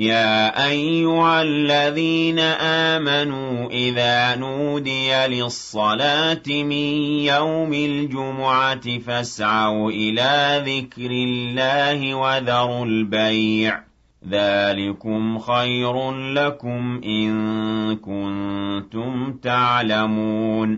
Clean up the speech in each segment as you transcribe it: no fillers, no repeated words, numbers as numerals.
يا أيها الذين آمنوا إذا نودي للصلاة من يوم الجمعة فاسعوا إلى ذكر الله وذروا البيع ذلكم خير لكم إن كنتم تعلمون.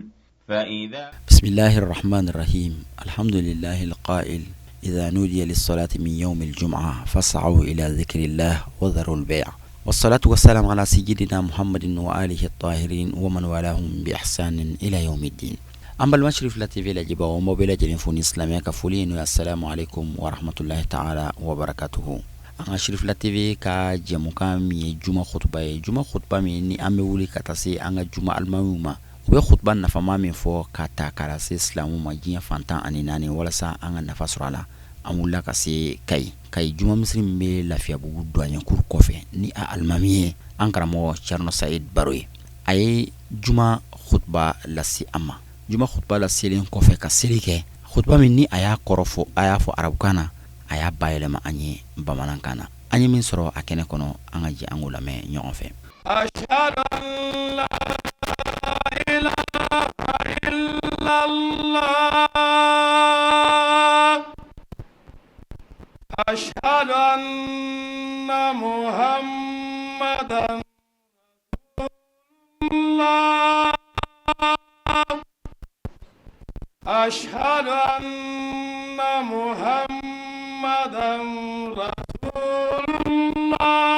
فإذا بسم الله الرحمن الرحيم. الحمد لله القائل: إذا نودي للصلاة من يوم الجمعة فاسعوا إلى ذكر الله وذروا البيع، والصلاة والسلام على سيدنا محمد وآله الطاهرين ومن والاهم بإحسان إلى يوم الدين. An balima Cherifla TV lajɛbagaw, n b'aw bɛɛ lajɛlen fo ni silamɛya ka foli ye, n'o ye السلام عليكم ورحمة الله تعالى وبركاته. An ka Cherifla TV ka jɛmukan min ye juma kutuba ye, juma kutuba min ni an bɛ wuli ka taa se an ka juma alimamiw ma, u bɛ kutuba nafama min fɔ ka ta ka se silamɛw ma diɲɛ fan 14, walasa an ka nafa sɔrɔ a la. An wulila ka se Kayi, Kayi juma misiri min bɛ Lafiyabugu douanier cour kɔfɛ, ni a alimami ye an karamɔgɔ Thierno Saïd Baro ye. A ye juma kutuba lase an ma. Juma kutuba laselen kɔfɛ ka seli kɛ, kutuba min ni a y'a kɔrɔ fɔ, a y'a fɔ arabukan na, a y'a bayɛlɛma an ye bamanankan na. An ye min sɔrɔ a kɛnɛ kɔnɔ, an ka jɛ an k'o lamɛn ɲɔgɔn fɛ. أشهد أن لا إله إلا الله أشهد أن محمدا رسول الله أشهد أن محمدا رسول الله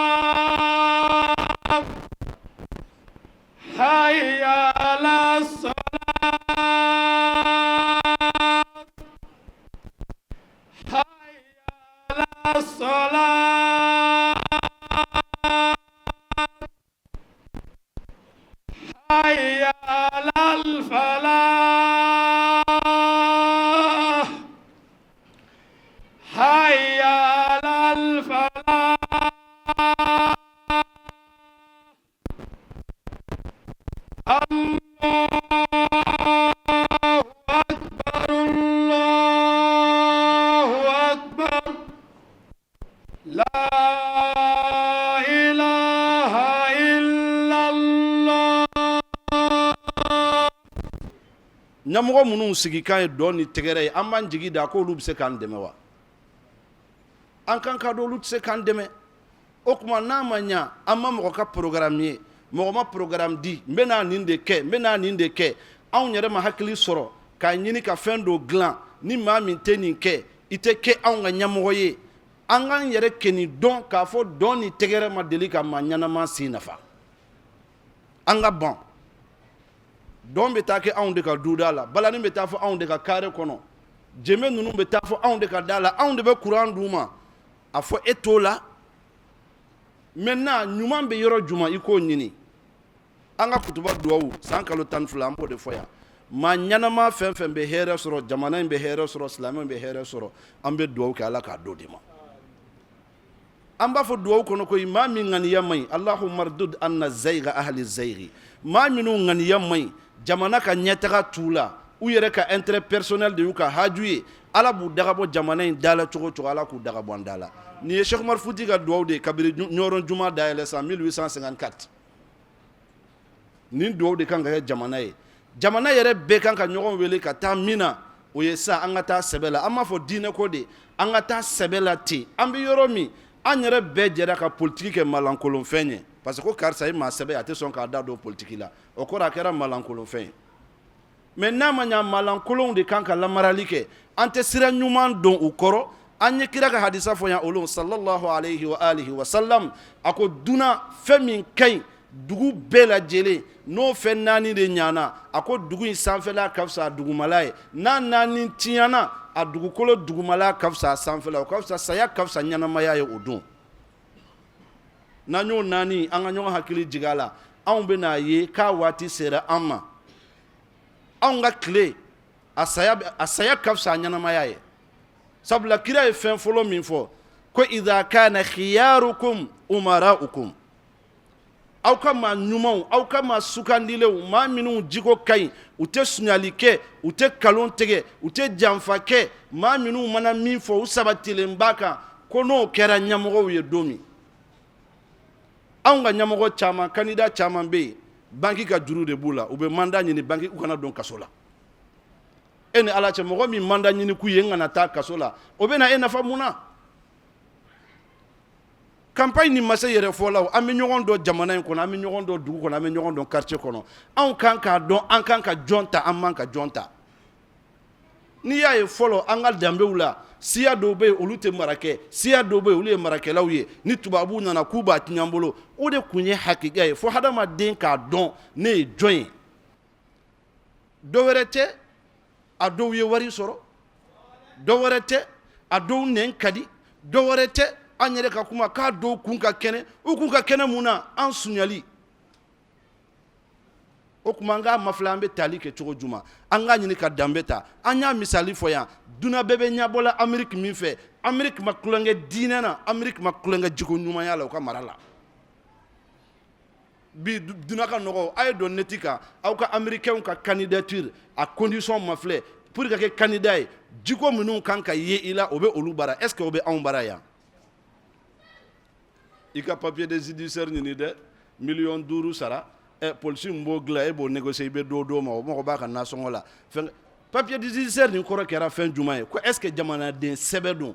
حي على الصلاة حي على الصلاة حي على الفلاح حي على الفلاح. الله أكبر الله أكبر لا إله إلا الله. Ɲɛmɔgɔ minnu sigikan ye dɔn ni tɛgɛrɛ ye, an b'an jigi da k'olu bɛ se k'an dɛmɛ wa? An kan ka dɔn olu tɛ se k'an dɛmɛ. O tuma, n'a ma ɲa an ma mɔgɔ ka programme ye, mɔgɔ ma programme di, n bɛna nin de kɛ, n bɛna nin de kɛ, anw yɛrɛ ma hakili sɔrɔ k'a ɲini ka fɛn dɔ dilan. Ni maa min tɛ nin kɛ, i tɛ kɛ anw ka ɲɛmɔgɔ ye. An k'an yɛrɛ kɛni dɔn k'a fɔ dɔn ni tɛgɛrɛ ma deli ka maa ɲɛnama si nafa. An ka ban dɔn bɛ taa kɛ anw de ka duda la, balani bɛ taa fɔ anw de ka carré kɔnɔ, jɛmɛ ninnu bɛ taa fɔ anw de ka da la, anw de bɛ kuran d'u ma. A fɔ e t'o la. Maintenant, ɲuman bɛ yɔrɔ jumɛn, i k'o ɲini. An ka kutuba duwawu san kalo 12, an b'o de fɔ yan. Maa ɲɛnama fɛn fɛn bɛ hɛrɛ sɔrɔ, jamana in bɛ hɛrɛ sɔrɔ, silamɛw bɛ hɛrɛ sɔrɔ, an bɛ duwawu kɛ Ala k'a d'o de ma. An b'a fɔ duwawu kɔnɔ ko maa min ŋaniya man ɲi, اللهم اردد عنا زيغ أهل الزيغ. Maa minnu ŋaniya man ɲi, jamana ka ɲɛtaga t'u la, u yɛrɛ ka intérêt personnel de y'u ka haju ye, Ala b'u dagabɔ jamana in da la cogo o cogo, Ala k'u dagabɔ an da la. Nin ye Cheikh Umar Futi ka duwawu de ye kabini Ɲɔrɔ juma dayɛlɛ san 1854. Nin duwawu de kan ka kɛ jamana ye. Jamana yɛrɛ bɛɛ kan ka ɲɔgɔn wele ka taa min na, o ye sa an ka taa sɛbɛ la. An b'a fɔ diinɛ ko de, an ka taa sɛbɛ la ten. An bɛ yɔrɔ min, an yɛrɛ bɛɛ jɛra ka politiki kɛ malankolonfɛn ye, parce que ko karisa ye maa sɛbɛ, a tɛ sɔn k'a da don politiki la, o kɔrɔ a kɛra malankolonfɛn ye. Mais n'a ma ɲa, malankolonw de kan ka lamarali kɛ. An tɛ sira ɲuman don u kɔrɔ. An ye kira ka hadisa fɔ yan olu صلى الله عليه وآله وسلم, a ko dunan fɛn min ka ɲi dugu bɛɛ lajɛlen, n'o fɛn naani de ɲana, a ko dugu in sanfɛla ka fisa a dugumala ye. N'a naani tiɲɛna, a dugukolo dugumala ka fisa a sanfɛla, o ka fisa, saya ka fisa ɲɛnamaya ye o don. N'an y'o naani, an ka ɲɔgɔn hakili jigin a la, anw bɛna ye k'a waati sera an ma. Anw ka tile, a saya ka fisa a ɲɛnamaya ye, sabula kira ye fɛn fɔlɔ min fɔ ko إذا كان خياركم أمراؤكم, aw ka maa ɲumanw, aw ka maa sugandilenw, maa minnu jiko ka ɲi, u tɛ sunyali kɛ, u tɛ kalon tigɛ, u tɛ janfa kɛ, maa minnu mana min fɔ, u sabatilen b'a kan, ko n'o kɛra ɲɛmɔgɔw ye don min. Anw ka ɲɛmɔgɔ caman, candidat caman bɛ yen, banki ka juru de b'u la, u bɛ mandat ɲini banki u kana don kaso la. E ni Ala cɛ, mɔgɔ min mandat ɲini k'u ye n kana taa kaso la, o bɛ na e nafa mun na? Campagne nin ma se yɛrɛ fɔ la, an bɛ ɲɔgɔn dɔn jamana in kɔnɔ, an bɛ ɲɔgɔn dɔn dugu kɔnɔ, an bɛ ɲɔgɔn dɔn quartier kɔnɔ. Anw kan k'a dɔn an kan ka jɔn ta, an man ka jɔn ta. N'i y'a ye fɔlɔ an ka danbew la, siya dɔw bɛ yen, olu tɛ mara kɛ, siya dɔw bɛ yen, olu ye marakɛlaw ye. Ni tubabuw nana k'u b'a tiɲɛ an bolo, o de tun ye hakika ye. Fo hadamaden k'a dɔn ne ye jɔn ye. Dɔ wɛrɛ tɛ, a dɔw ye wari sɔrɔ, dɔ wɛrɛ tɛ, a dɔw nɛn ka di, dɔ wɛrɛ tɛ, an yɛrɛ ka kuma k'a dɔw kun ka kɛnɛ. U kun ka kɛnɛ mun na? An sunyali. O tuma an k'a mafilɛ, an bɛ tali kɛ cogo jumɛn? An k'a ɲini ka danbe ta. An y'a misali fɔ yan, dunan bɛɛ bɛ ɲɛbɔla Ameriki min fɛ, Ameriki ma tulonkɛ diinɛ na, Ameriki ma tulonkɛ jiko ɲumanya la u ka mara la. Bi dunan ka nɔgɔ, a ye don neti kan, aw ka américain ka candidature a condition mafilɛ. Pour que ka kɛ candidat ye, jiko minnu kan ka ye i la, o bɛ olu bara. Est ce que o bɛ anw bara yan? I ka papier de judiciaire ɲini dɛ, miliyɔn 5 sara. Ɛ, polisi min b'o dilan, e b'o négocier, i bɛ dɔ d'o ma, o mago b'a ka nasɔngɔ la. Fɛn papier de judiciaire nin kɔrɔ kɛra fɛn jumɛn ye? Ko est ce que jamanaden sɛbɛ don,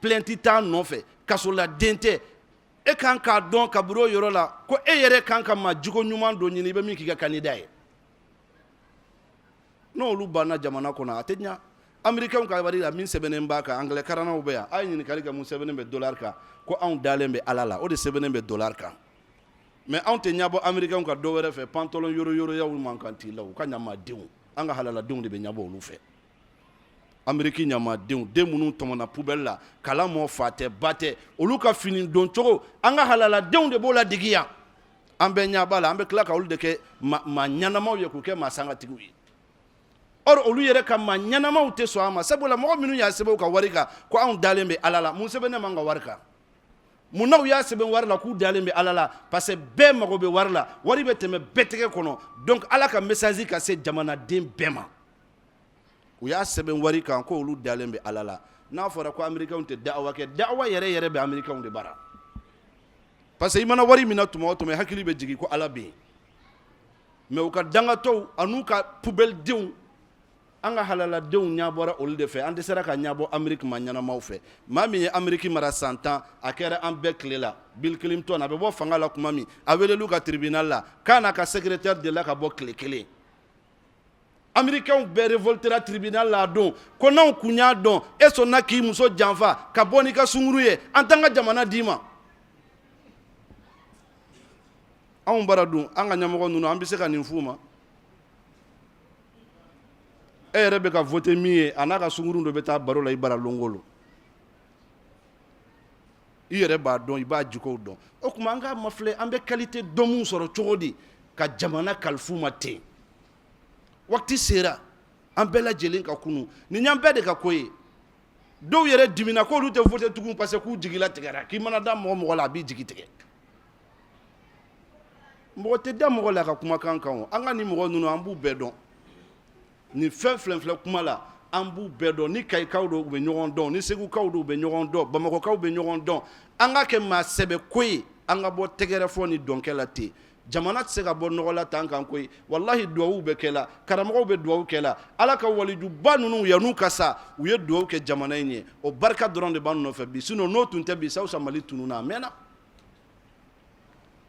plainte t'a nɔfɛ, kasoladen tɛ? E kan k'a dɔn kabiri o yɔrɔ la ko e yɛrɛ kan ka maa jiko ɲuman dɔ ɲini, i bɛ min k'i ka candidat ye. N'olu banna jamana kɔnɔ, a tɛ ɲa. Américain ka wari la, min sɛbɛnnen b'a kan, anglais karannaw bɛ yan, a ye ɲininkali kɛ, mun sɛbɛnnen bɛ dollar kan? Ko anw dalen bɛ Ala la, o de sɛbɛnnen bɛ dollar kan. Mais anw tɛ ɲɛbɔ américain ka dɔ wɛrɛ fɛ, pantalon yoroyoroyaw man kan t'i la. U ka ɲamadenw, an ka halaladenw de bɛ ɲɛbɔ olu fɛ. Ameriki ɲamadenw, den minnu tɔmɔna poubelle la, kalan mɔ fa tɛ ba tɛ, olu ka fini don cogo, an ka halaladenw de b'o ladege yan. An bɛɛ ɲɛ b'a la, an bɛ tila ka olu de kɛ maa ɲɛnamaw ye, k'u kɛ maa sangatigiw ye. Or olu yɛrɛ ka maa ɲɛnamaw tɛ sɔn a ma, sabula mɔgɔ minnu y'a sɛbɛn u ka wari kan ko anw dalen bɛ Ala la, mun sɛbɛnnen b'an ka wari kan? Mun na u y'a sɛbɛn wari la k'u dalen bɛ Ala la? Parce que bɛɛ mago bɛ wari la, wari bɛ tɛmɛ bɛɛ tɛgɛ kɔnɔ. Donc Ala ka message ka se jamanaden bɛɛ ma, u y'a sɛbɛn wari kan ko olu dalen bɛ Ala la. N'a fɔra ko américains tɛ da'awa kɛ, da'awa yɛrɛ yɛrɛ bɛ américains de bara, parce que i mana wari minɛ tuma o tuma, i hakili bɛ jigin ko Ala bɛ yen. Mais u ka dangatɔw an'u ka poubelle denw, an ka halaladenw ɲɛ bɔra olu de fɛ. An tɛ sera ka ɲɛbɔ Ameriki ma ɲɛnamaw fɛ. Maa min ye Ameriki mara san 10, a kɛra an bɛɛ tile la, Bill Clinton, a bɛ bɔ fanga la tuma min, a welelu ka tribunal la k'a n'a ka secrétaire delila ka bɔ tile kelen. Américains bɛɛ révoltera tribunal la a don, ko n'anw kun y'a dɔn e sɔnna k'i muso janfa ka bɔ n'i ka sunguru ye, an t'an ka jamana d'i ma. Anw bara dun, an ka ɲɛmɔgɔ ninnu, an bɛ se ka nin f'u ma? E yɛrɛ bɛ ka voter min ye, a n'a ka sungurun dɔ bɛ taa baro la i bara lon o lon, i yɛrɛ b'a dɔn, i b'a jikow dɔn. O tuma an k'a mafilɛ, an bɛ qualité d'homme sɔrɔ cogo di ka jamana kalifu ma ten? Waati sera an bɛɛ lajɛlen ka kunu. Nin y'an bɛɛ de ka ko ye. Dɔw yɛrɛ dimina k'olu tɛ voter tugun, parce que k'u jigila tigɛra. K'i mana da mɔgɔ mɔgɔ la, a b'i jigi tigɛ. Mɔgɔ tɛ da mɔgɔ la ka kumakan kan. O an ka nin mɔgɔ ninnu, an b'u bɛɛ dɔn. Nin fɛn filɛ filɛ kuma la, an b'u bɛɛ dɔn. Ni Kayikaw don, u bɛ ɲɔgɔn dɔn. Ni Segukaw don, u bɛ ɲɔgɔn dɔn. Bamakɔkaw bɛ ɲɔgɔn dɔn. An ka kɛ maa sɛbɛ ko ye, an ka bɔ tɛgɛrɛfɔ ni dɔnkɛ la ten. Jamana tɛ se ka bɔ nɔgɔ la tan kan koyi. Walahi, duwawu bɛ kɛ la, karamɔgɔw bɛ duwawu kɛ la. Ala ka walijuba ninnu, yan'u ka sa, u ye duwawu kɛ jamana in ye. O barika dɔrɔn de b'an nɔfɛ bi. Sinon n'o tun tɛ bi, sa Mali tununna a mɛnna.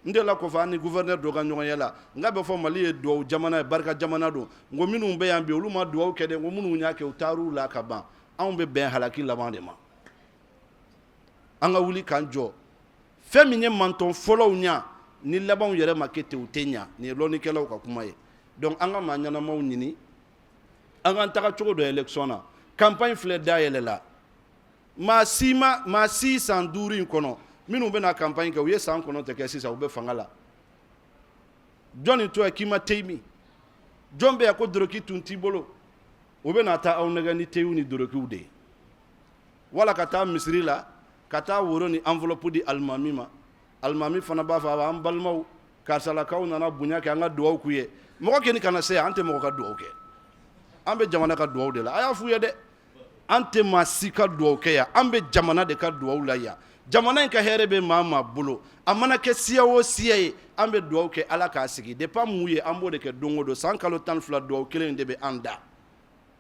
N delila kɔfɛ, an ni gouverneur dɔ ka ɲɔgɔn ye la, n k'a bɛ fɔ Mali ye duwawu jamana ye, barika jamana don. N ko minnu bɛ yan bi, olu ma duwawu kɛ dɛ. N ko minnu y'a kɛ, u taar'u la ka ban. Anw bɛ bɛn halaki laban de ma. An ka wuli k'an jɔ. Fɛn min ye mantɔn fɔlɔw ɲa, ni labanw yɛrɛ ma kɛ ten, u tɛ ɲa. Nin ye lɔnnikɛlaw ka kuma ye. Donc an ka maa ɲɛnamaw ɲini, an k'an taga cogo dɔ élection na. Campagne filɛ, dayɛlɛ la. Maa si ma maa si san 5 in kɔnɔ, minnu bɛna campagne kɛ, u ye san 9 kɛ sisan, u bɛ fanga la. Jɔnni to k'i ma teyi min? Jɔn bɛ yan ko doroki tun t'i bolo? U bɛna taa aw nɛgɛ ni teyiw ni dorokiw de ye, wala ka taa misiri la, ka taa woro ni enveloppe di alimami ma. Alimami fana b'a fɔ, an balimaw karisalakaw nana bonya kɛ, an ka dugawu k'u ye. Mɔgɔ kɛni kana se yan, an tɛ mɔgɔ ka dugawu kɛ, an bɛ jamana ka dugawu de la. A y'a f'u ye dɛ, an tɛ maa si ka dugawu kɛ yan, an bɛ jamana de ka dugawu la yan. Jamana in ka hɛrɛ bɛ maa maa bolo, a mana kɛ siya o siya ye, an bɛ dugawu kɛ Ala k'a sigi. Depuis an m'u ye, an b'o de kɛ don o don. San kalo 12 dugawu kelen in de bɛ an da.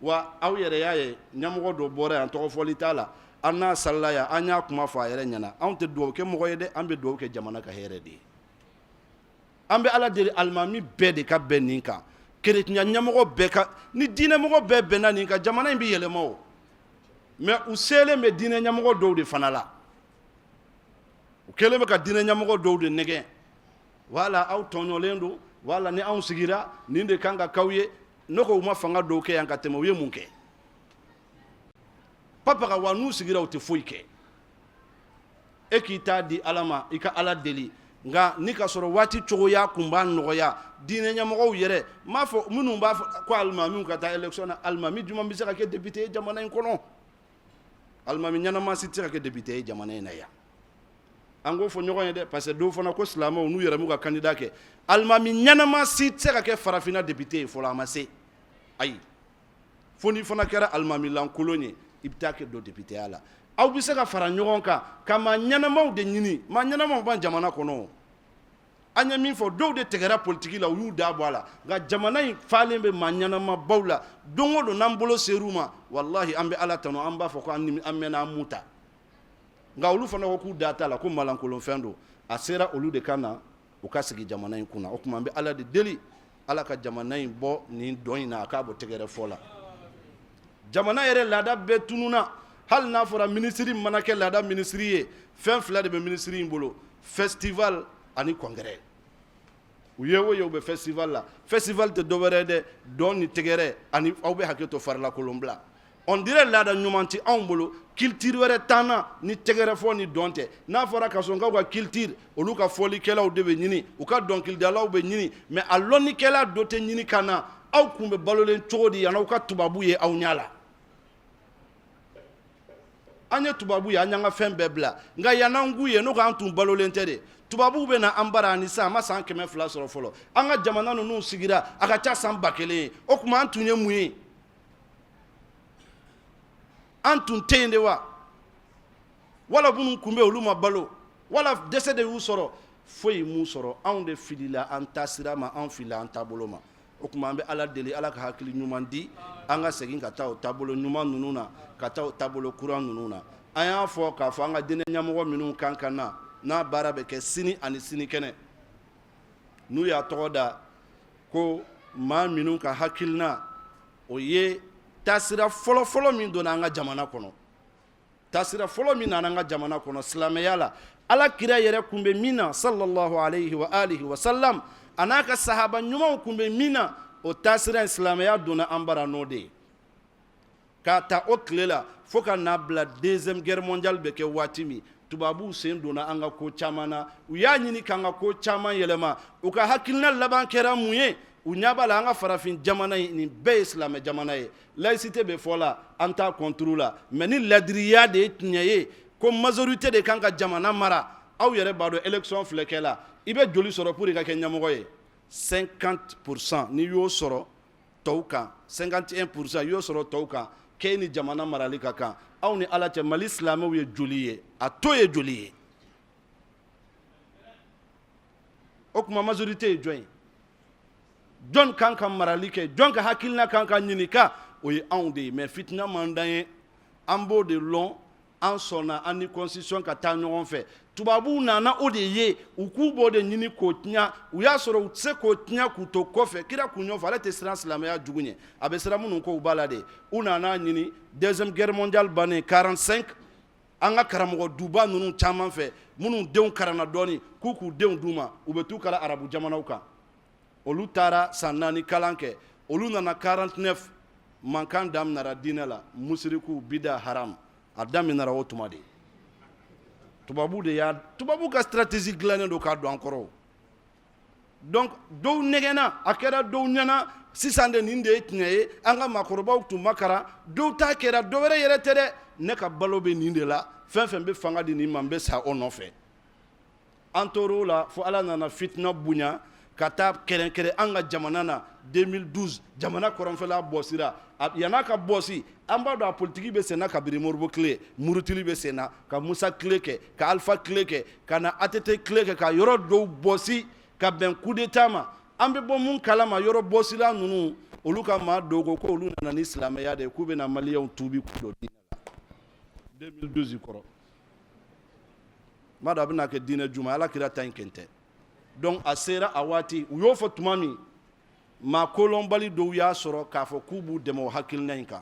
Wa aw yɛrɛ y'a ye, ɲɛmɔgɔ dɔ bɔra yan, tɔgɔfɔli t'a la, an n'a salila yan, an y'a kuma fɔ a yɛrɛ ɲɛna. Anw tɛ dugawu kɛ mɔgɔ ye dɛ, an bɛ dugawu kɛ jamana ka hɛrɛ de ye. An bɛ Ala deli alimami bɛɛ de ka bɛn nin kan, kerecɛn ɲɛmɔgɔ bɛɛ ka, ni diinɛmɔgɔ bɛɛ bɛnna nin kan, jamana in bɛ yɛlɛma o. Mais u selen bɛ diinɛ ɲɛmɔgɔ dɔw de fana la, u kɛlen bɛ ka diinɛ ɲɛmɔgɔ dɔw de nɛgɛn. Wala aw tɔɲɔlen don, wala ni anw sigira nin de kan ka k'aw ye. Ne ko u ma fanga dɔw kɛ yan ka tɛmɛ, u ye mun kɛ? Papa, wa n'u sigira u tɛ foyi kɛ. E k'i ta di Ala ma, i ka Ala deli. Nka ni ka sɔrɔ waati cogoya kun b'a nɔgɔya, diinɛ ɲɛmɔgɔw yɛrɛ m'a fɔ, minnu b'a fɔ ko alimamiw ka taa élection na, alimami jumɛn bɛ se ka kɛ député ye jamana in kɔnɔ? Alimami ɲɛnama si tɛ se ka kɛ député ye jamana in na yan. An k'o fɔ ɲɔgɔn ye dɛ, parce que dɔw fana ko silamɛw n'u yɛrɛ m'u ka candidat kɛ. Alimami ɲɛnama si tɛ se ka kɛ farafinna député ye fɔlɔ, a ma se. Ayi, fo n'i fana kɛra alimami lankolon ye, i bɛ taa kɛ don députéya la. Aw bɛ se ka fara ɲɔgɔn kan ka maa ɲɛnamaw de ɲini. Maa ɲɛnamaw b'an jamana kɔnɔ. An ye min fɔ, dɔw de tɛgɛra politiki la, u y'u da bɔ a la. Nka jamana in falen bɛ maa ɲɛnamabaw la. Don o don n'an bolo ser'u ma, walahi, an bɛ Ala tanu, an b'a fɔ ko an mɛnna, an m'u ta. Nka olu fana ko k'u da t'a la, ko malankolonfɛn don. A sera olu de ka na u ka sigi jamana in kunna. O tuma an bɛ Ala de deli, Ala ka jamana in bɔ nin dɔn in na, a k'a bɔ tɛgɛrɛ fɔ la. Jamana yɛrɛ laada bɛɛ tununna. Hali n'a fɔra minisiri mana kɛ laada minisiri ye, fɛn fila de bɛ minisiri in bolo: festival ani congrès. U ye o ye, u bɛ festival la. Festival tɛ dɔwɛrɛ ye dɛ, dɔn ni tɛgɛrɛ ani aw bɛ hakɛ to, farilakolon bila. On dirait laada ɲuman tɛ anw bolo, culture wɛrɛ t'an na ni tɛgɛrɛ fɔ ni dɔn tɛ. N'a fɔra kasɔnkaw ka culture, olu ka fɔlikɛlaw de bɛ ɲini, u ka dɔnkilidalaw bɛ ɲini, mais a lɔnnikɛla dɔ tɛ ɲini ka na. Aw kun bɛ balolen cogo di yan? Aw ka tubabu ye aw ɲɛ la. An ye tubabu ye, an y'an ka fɛn bɛɛ bila. Nka yann'an k'u ye, n'o k'an tun balolen tɛ de. Tubabuw bɛ na an bara ani sisan, a ma san 200 sɔrɔ fɔlɔ. An ka jamana ninnu sigira, a ka ca san 1000 ye. O tuma an tun ye mun ye? An tun tɛ yen de wa? Wala minnu tun bɛ, olu ma balo, wala dɛsɛ de y'u sɔrɔ? Foyi m'u sɔrɔ. Anw de filila an taasira ma, an filila an taabolo ma. O tuma an bɛ Ala deli, Ala ka hakili ɲuman di, an ka segin ka taa o taabolo ɲuman ninnu na, ka taa o taabolo kura ninnu na. An y'a fɔ k'a fɔ an ka diinɛ ɲɛmɔgɔ minnu kan ka na, n'a baara bɛ kɛ sini ani sinikɛnɛ, n'u y'a tɔgɔ da ko maa minnu ka hakilina o ye taasira fɔlɔfɔlɔ min donna an ka jamana kɔnɔ, taasira fɔlɔ min nana an ka jamana kɔnɔ silamɛya la, Ala kira yɛrɛ kun bɛ min na, sallallahu alayhi wa alihi wa sallam, a n'a ka sahaba ɲumanw kun bɛ min na, o taasira in, silamɛya donna an bara n'o de ye. K'a ta o tile la fo ka n'a bila deuxième guerre mondiale bɛ kɛ waati min, tubabuw sen donna an ka ko caman na, u y'a ɲini k'an ka ko caman yɛlɛma. U ka hakilina laban kɛra mun ye? U ɲɛ b'a la an ka farafin jamana in, nin bɛɛ ye silamɛ jamana ye. Laïcité bɛ fɔ la, an t'a contre la, mais ni ladiriya de ye tiɲɛ ye ko majorité de kan ka jamana mara. Aw yɛrɛ b'a dɔn, élection filɛ kɛ la, i bɛ joli sɔrɔ pour i ka kɛ ɲɛmɔgɔ ye? 50%. N'i y'o sɔrɔ tɔw kan, 51%, i y'o sɔrɔ tɔw kan, k'e ni jamana marali ka kan. Aw ni Ala cɛ, Mali silamɛw ye joli ye? A to ye joli ye? O tuma majorité ye jɔn ye? Jɔn kan ka marali kɛ? Jɔn ka hakilina kan ka ɲininka? O ye anw de ye. Mais fitina man d'an ye, an b'o de lɔn. An sɔnna an ni constitution ka taa ɲɔgɔn fɛ. Tubabuw nana o de ye, u k'u b'o de ɲini k'o tiɲɛ. U y'a sɔrɔ u tɛ se k'o tiɲɛ k'u to kɔfɛ. Kira kun y'o fɔ, ale tɛ siran silamɛya jugu ɲɛ, a bɛ siran minnu ko u b'a la de. U nana ɲini deuxième guerre mondiale bannen 45, an ka karamɔgɔ duba ninnu caman fɛ, minnu denw karanna dɔɔni, k'u k'u denw d'u ma, u bɛ t'u kalan arabu jamanaw kan. Olu taara san 4 kalan kɛ, olu nana 49, mankan daminɛra diinɛ la, musiriku, bida, haram, a daminɛra o tuma de. Tubabu de y'a, tubabu ka stratégie dilannen don k'a don an kɔrɔ. Donc dɔw nɛgɛnna, a kɛra dɔw ɲɛna sisan de nin de ye tiɲɛ ye, an ka maakɔrɔbaw tun ma karan. Dɔw ta kɛra dɔw wɛrɛ yɛrɛ tɛ dɛ, ne ka balo bɛ nin de la, fɛn fɛn bɛ fanga di nin ma, n bɛ sa o nɔfɛ. An tor'o la fo Ala nana fitina bonya. Ka taa kɛrɛnkɛrɛn an ka jamana na 2012, jamana kɔrɔnfɛla bɔsira. Yan'a ka bɔsi, an b'a dɔn a politiki bɛ senna kabiri Modibo tile, murutili bɛ senna ka Musa tile kɛ, ka Alpha tile kɛ, ka na ATT tile kɛ, ka yɔrɔ dɔw bɔsi ka bɛn coup d'état ma. An bɛ bɔ mun kalama, yɔrɔ bɔsila ninnu, olu ka maa dɔw ko k'olu nana ni silamɛya de ye, k'u bɛna maliyɛnw tuubi k'u don diinɛ la 2012 kɔrɔ. N b'a dɔn a bɛna kɛ diinɛ juma, Ala kira ta in kɛn tɛ. Donc a sera a waati, u y'o fɔ tuma min, maa kolɔnbali dɔw y'a sɔrɔ k'a fɔ k'u b'u dɛmɛ o hakilina in kan.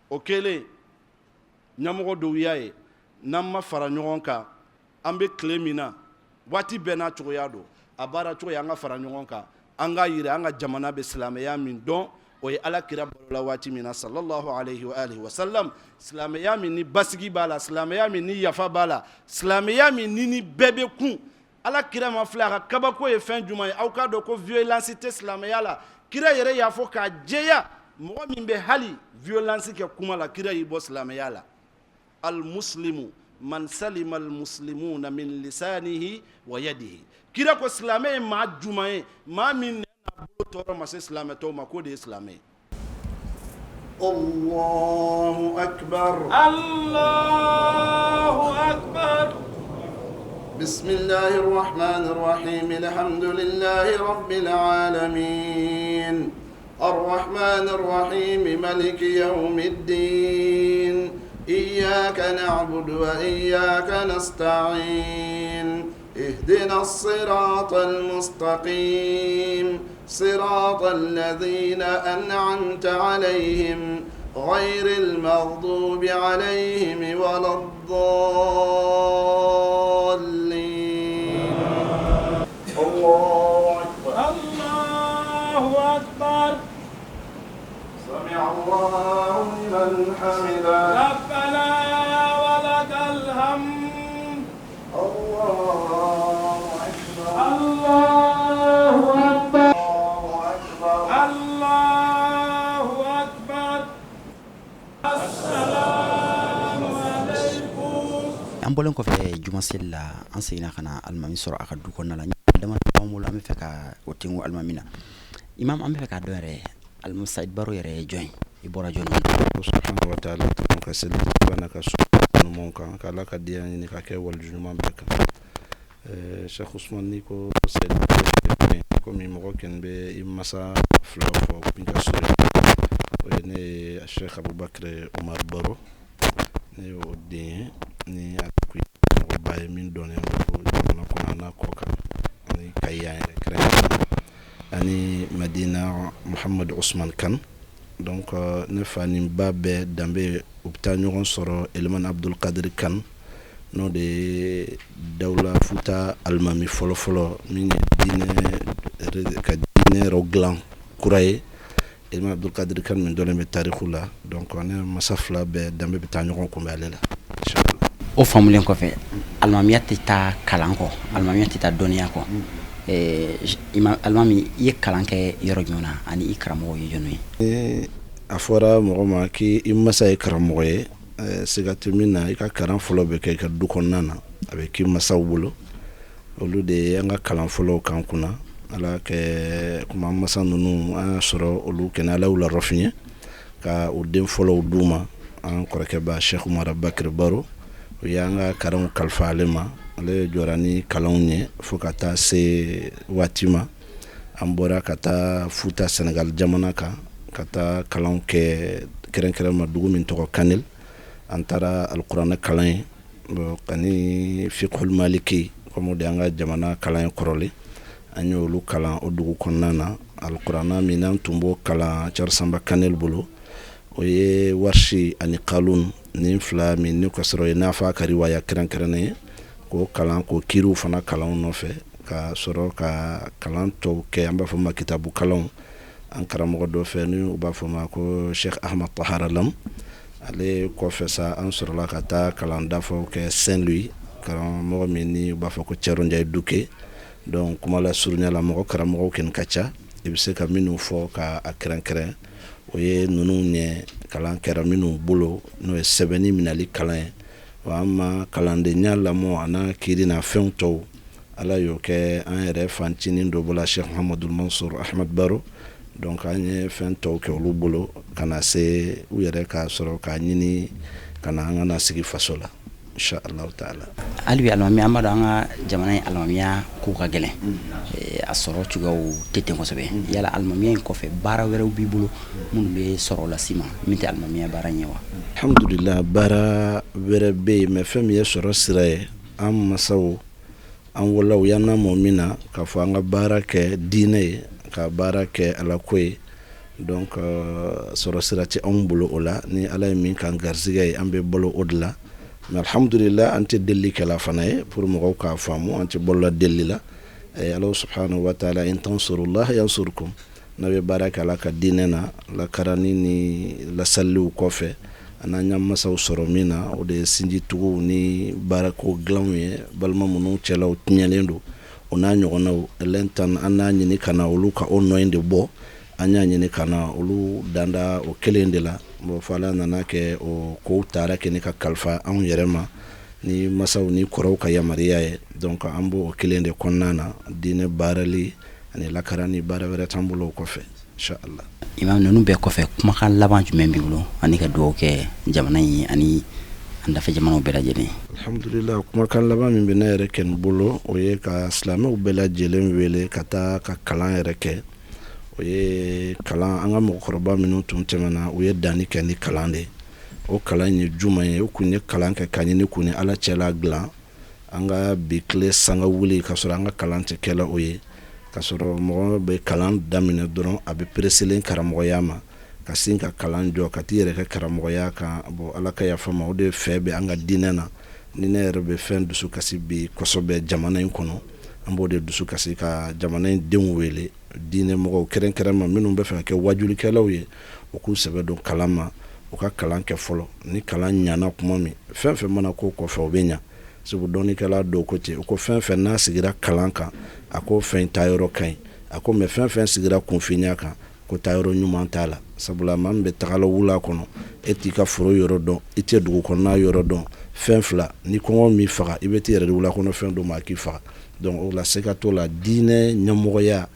O kɛlen, ɲɛmɔgɔ dɔw y'a ye n'an ma fara ɲɔgɔn kan, an bɛ tile min na, waati bɛɛ n'a cogoya don, a baara cogo ye an ka fara ɲɔgɔn kan, an k'a yira an ka jamana bɛ silamɛya min dɔn, o ye Ala kira balola waati min na, sallallahu alayhi wa alihi wa sallam, silamɛya min ni basigi b'a la, silamɛya min ni yafa b'a la, silamɛya min ni bɛɛ bɛ kun. Ala kira ma filɛ, a ka kabako ye fɛn jumɛn ye? Aw k'a dɔn ko violence tɛ silamɛya la. Kira yɛrɛ y'a fɔ k'a jɛya, mɔgɔ min bɛ hali violence kɛ kuma la, kira y'i bɔ silamɛya la. Almuslimu man salima almuslimuna min lisanihi wa yadihi. Kira ko silamɛ ye maa jumɛn ye? Maa min nɛn n'a bolo tɔɔrɔ ma se silamɛ tɔw ma, k'o de ye silamɛ ye. Allahu akbar. Allahu akbar. Bismillahir rahmanir rahim. Alhamdulillahi rabbil alamin. Arrahmanir rahim. Maliki yawmiddin. Iyyaka na'budu wa iyyaka nasta'in. اهدنا الصراط المستقيم صراط الذين أنعمت عليهم غير المغضوب عليهم ولا الضالين. الله أكبر. الله أكبر. سمع الله لمن حمده. ربنا ولك الحمد. الله أكبر. الله أكبر. الله أكبر. الله أكبر. السلام عليكم. An bɔlen kɔfɛ jumaseli la, an seginna ka na alimami sɔrɔ a ka du kɔnɔna la. Dama b'an bolo, an bɛ fɛ ka o tengu alimami na. Imam, an bɛ fɛ k'a dɔn yɛrɛ, alimami Sayid Baro yɛrɛ ye jɔn ye? I bɔra jɔn? Subhanahu wa ta'ala ka seli bana ka so ɲumanw kan, ka Ala ka diya ɲini ka kɛ waliju ɲuman bɛɛ kan. Cheikh Ousmane, n'i ko Sayid komi mɔgɔ kɛni bɛ i masa fila fɔ min ka surun, o ye ne ye Cheikh Abubakar Umar Baro, ne ye o den ye, ni a kun ye mɔgɔba ye min dɔnnen don jamana kɔnɔ n'a kɔ kan, ani Kayi yan yɛrɛ kɛrɛnkɛrɛnnen, ani Madina Muhamadu Usman Kan. Donc ne fa ni ba bɛɛ danbe, u bɛ taa ɲɔgɔn sɔrɔ Elimani Abdul Kadir Kan, n'o de ye dawula Futa alimami fɔlɔfɔlɔ min ye diinɛ ka diinɛ yɛrɛ dilan kura ye, Elimani Abdul Kadir Kan min dɔnnen bɛ tariku la. Donc ne masa fila bɛɛ danbe bɛ taa ɲɔgɔn kunbɛn ale la, inchallah. O faamulen kɔfɛ, alimamiya tɛ taa kalan kɔ, alimamiya tɛ taa dɔnniya kɔ. Alimami, i ye kalan kɛ yɔrɔ jumɛn na, ani i karamɔgɔ ye jɔn ye? A fɔra mɔgɔ ma k'i masa ye karamɔgɔ ye, siga tɛ min na, i ka kalan fɔlɔ bɛ kɛ i ka du kɔnɔna na, a bɛ k'i masaw bolo, olu de ye an ka kalan fɔlɔw kan kunna. Ala kɛ kuma masa ninnu, an y'a sɔrɔ olu kɛnɛ, Ala y'u larɔfiɲɛ ka u den fɔlɔw d'u ma. An kɔrɔkɛba Cheikh Umar Abubakar Baro, o y'an ka kalanw kalifa ale ma. Ale jɔra ni kalanw ye fo ka taa se waati ma an bɔra ka taa Futa, Senegal jamana kan, ka taa kalanw kɛ, kɛrɛnkɛrɛn ma dugu min tɔgɔ Kanel. An taara alikuranɛ kalan ye ani fiqhul maliki, comme o de y'an ka jamana kalan ye kɔrɔlen, an y'olu kalan o dugu kɔnɔna na. Alikuranɛ min n'an tun b'o kalan Cɛri Sanba Kanel bolo, o ye warisi ani kalun nin fila min ni ka sɔrɔ ye n'a fɔ a ka riwaya kɛrɛnkɛrɛnnen ye, k'o kalan, k'o kiriw fana kalan nɔfɛ, ka sɔrɔ ka kalan tɔw kɛ, an b'a fɔ ma kitabu kalanw, an karamɔgɔ dɔ fɛ ni u b'a fɔ ma ko Cheikh Ahmad Tahara Lam. Ale kɔfɛ sa, an sɔrɔla ka taa kalan dafaw kɛ Saint Louis, karamɔgɔ min ni u b'a fɔ ko Cɛro Njayi Duke. Donc kuma la surunya la, mɔgɔ karamɔgɔw kɔni ka ca, i bɛ se ka minnu fɔ ka a kɛrɛnkɛrɛn, o ye ninnu ɲɛ kalan kɛra minnu bolo, n'o ye sɛbɛnni minɛli kalan ye. Wa an ma kalandenya lamɔ a n'a kiiri n'a fɛnw tɔw, Ala y'o kɛ an yɛrɛ fancinin dɔ bolo, Cheikh Muhamadul Mansur Ahmad Baro. Donc an ye fɛn tɔw kɛ olu bolo ka na se u yɛrɛ k'a sɔrɔ k'a ɲini ka na an ka na sigi faso la, insha Allahu taala. Hali bi alimami, an b'a dɔn an ka jamana in alimamiya ko ka gɛlɛn, a sɔrɔ cogoyaw tɛ ten kosɛbɛ. Yala alimamiya in kɔfɛ, baara wɛrɛw b'i bolo minnu bɛ sɔrɔ las'i ma min tɛ alimamiya baara in ye wa? Alhamdulillah, baara wɛrɛ bɛ yen, mais fɛn min ye sɔrɔ sira ye, an masaw, an wolola, u y'an lamɔ min na k'a fɔ an ka baara kɛ diinɛ ye, ka baara kɛ Ala ko ye. Donc sɔrɔ sira tɛ anw bolo o la. Ni Ala ye min k'an garisɛgɛ ye, an bɛ balo o de la. Mais alhamdulillah, an tɛ delilikɛla fana ye. Pour mɔgɔw k'a faamu, an tɛ balola deli la. Ala subhanahu wa taala, in tansurullah yansurkum. N'a bɛ baara kɛ Ala ka diinɛ na, lakarani ni lasaliw kɔfɛ, an y'an masaw sɔrɔ min na, o de ye sinjituguw ni baarako dilanw ye. Balima minnu cɛlaw tiɲɛlen don, o n'a ɲɔgɔnnaw lɛntan, an n'a ɲini ka na olu ka o nɔ in de bɔ. An y'a ɲini ka na olu danda o kelen de la. Bon, fo Ala nana kɛ o kow taara kɛ ni ka kalifa anw yɛrɛ ma ni masaw ni kɔrɔw ka yamaruya ye. Donc an b'o kelen de kɔnɔna na, diinɛ baarali ani lakarani. Baara wɛrɛ t'an bolo o kɔfɛ, inshallah. Imam, ninnu bɛɛ kɔfɛ, kumakan laban jumɛn b'i bolo ani ka dugawu kɛ jamana in ani an dafɛ jamanaw bɛɛ lajɛlen? Alhamdulillah, kumakan laban min bɛ ne yɛrɛ kɛ n bolo, o ye ka silamɛw bɛɛ lajɛlen wele ka taa ka kalan yɛrɛ kɛ. O ye kalan, an ka mɔgɔkɔrɔba minnu tun tɛmɛna, u ye danni kɛ ni kalan de. O kalan ye jumɛn ye? U kun ye kalan kɛ ka ɲini k'u ni Ala cɛla dilan. An ka bi tile sanga wuli ka sɔrɔ an ka kalan tɛ kɛla o ye, ka sɔrɔ mɔgɔ bɛ kalan daminɛ dɔrɔn, a bɛ pereselen karamɔgɔya ma, ka sin ka kalan jɔ ka t'i yɛrɛ kɛ karamɔgɔya kan. Bon, Ala ka yafa ma, o de fɛ bɛ an ka diinɛ na. Ni ne yɛrɛ bɛ fɛn dusu kasi bi kosɛbɛ jamana in kɔnɔ, an b'o de dusu kasi, ka jamana in denw wele, diinɛ mɔgɔw kɛrɛnkɛrɛn ma minnu bɛ fɛ ka kɛ wajulikɛlaw ye, u k'u sɛbɛ don kalan ma, u ka kalan kɛ fɔlɔ. Ni kalan ɲana kuma min, fɛn fɛn mana ko kɔfɛ, o bɛ ɲa. Sabu dɔnnikɛla dɔw ko ten, u ko fɛn fɛn n'a sigira kalan kan, a ko fɛn taayɔrɔ ka ɲi. A ko mais fɛn fɛn sigira kunfinya kan, ko taayɔrɔ ɲuman t'a la. Sabula maa min bɛ tagala wula kɔnɔ, e t'i ka foro yɔrɔ dɔn, i tɛ dugu kɔnɔna yɔrɔ dɔn. Fɛn fila ni kɔngɔ m'i faga, i bɛ t'i yɛrɛ di wula kɔnɔ fɛn dɔ ma, a k'i faga. Donc o la, se ka t'o la, diinɛ ɲɛmɔgɔya,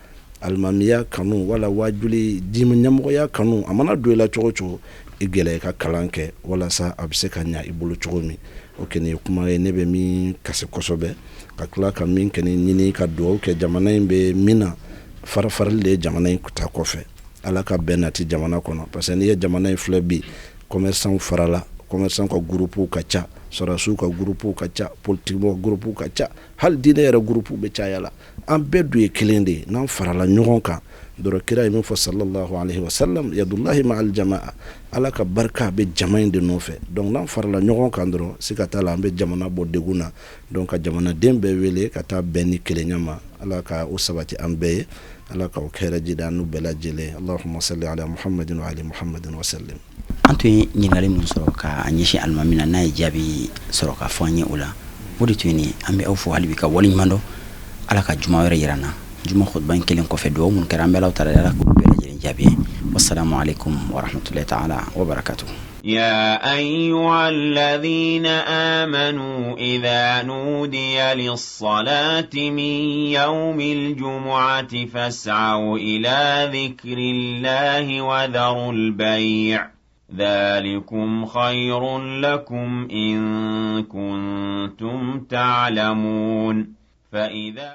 alimamiya kanu wala wajuli diinɛ ɲɛmɔgɔya kanu, a mana don i la cogo cogo, i gɛlɛya i ka kalan kɛ walasa a bɛ se ka ɲa i bolo cogo min. O kɛni ye kuma ye ne bɛ min kasi kosɛbɛ, ka tila ka min kɛni ɲini ka dugawu kɛ. Jamana in bɛ min na, fara farali de ye jamana in ta kɔfɛ. Ala ka bɛn nati jamana kɔnɔ, parce que n'i ye jamana in filɛ bi, commerçant farala, commerçant ka groupe ka ca, sɔrɔdasiw ka groupe ka ca, politique mɔgɔ groupe ka ca, hali diinɛ yɛrɛ groupe bɛ caya la. An bɛɛ dun ye kelen de ye. N'an farala ɲɔgɔn kan dɔrɔn, kira ye min fɔ, sallallahu alaihi wasallam, yadullahi ma'al jama'a, Ala ka barika bɛ jama in de nɔfɛ. Donc n'an farala ɲɔgɔn kan dɔrɔn, siga t'a la, an bɛ jamana bɔ degun na. Donc ka jamanaden bɛɛ wele ka taa bɛn ni kelenya ma. Ala ka o sabati an bɛɛ ye, Ala ka o hɛrɛ jidi an n'u bɛɛ lajɛlen. Allahumma salli ala Muhammadin wa ali Muhammadin wa sallim. An tun ye ɲininkali min sɔrɔ ka ɲɛsin alimami na, n'a ye jaabi sɔrɔ ka fɔ an ye o la, o de tun ye nin. An bɛ aw fo hali bi ka waleɲuman dɔn. Ala ka juma wɛrɛ yira an na. Juma khutba in kelen kɔfɛ, dugawu minnu kɛra, an bɛ Alahu taala Ala k'olu bɛɛ lajɛlen jaabi. Wassalamu alaikum warahmatullahi ta'ala wabarakatuh. يا أيها الذين آمنوا إذا نودي للصلاة من يوم الجمعة فاسعوا إلى ذكر الله وذروا البيع ذلكم خير لكم إن كنتم تعلمون. فإذا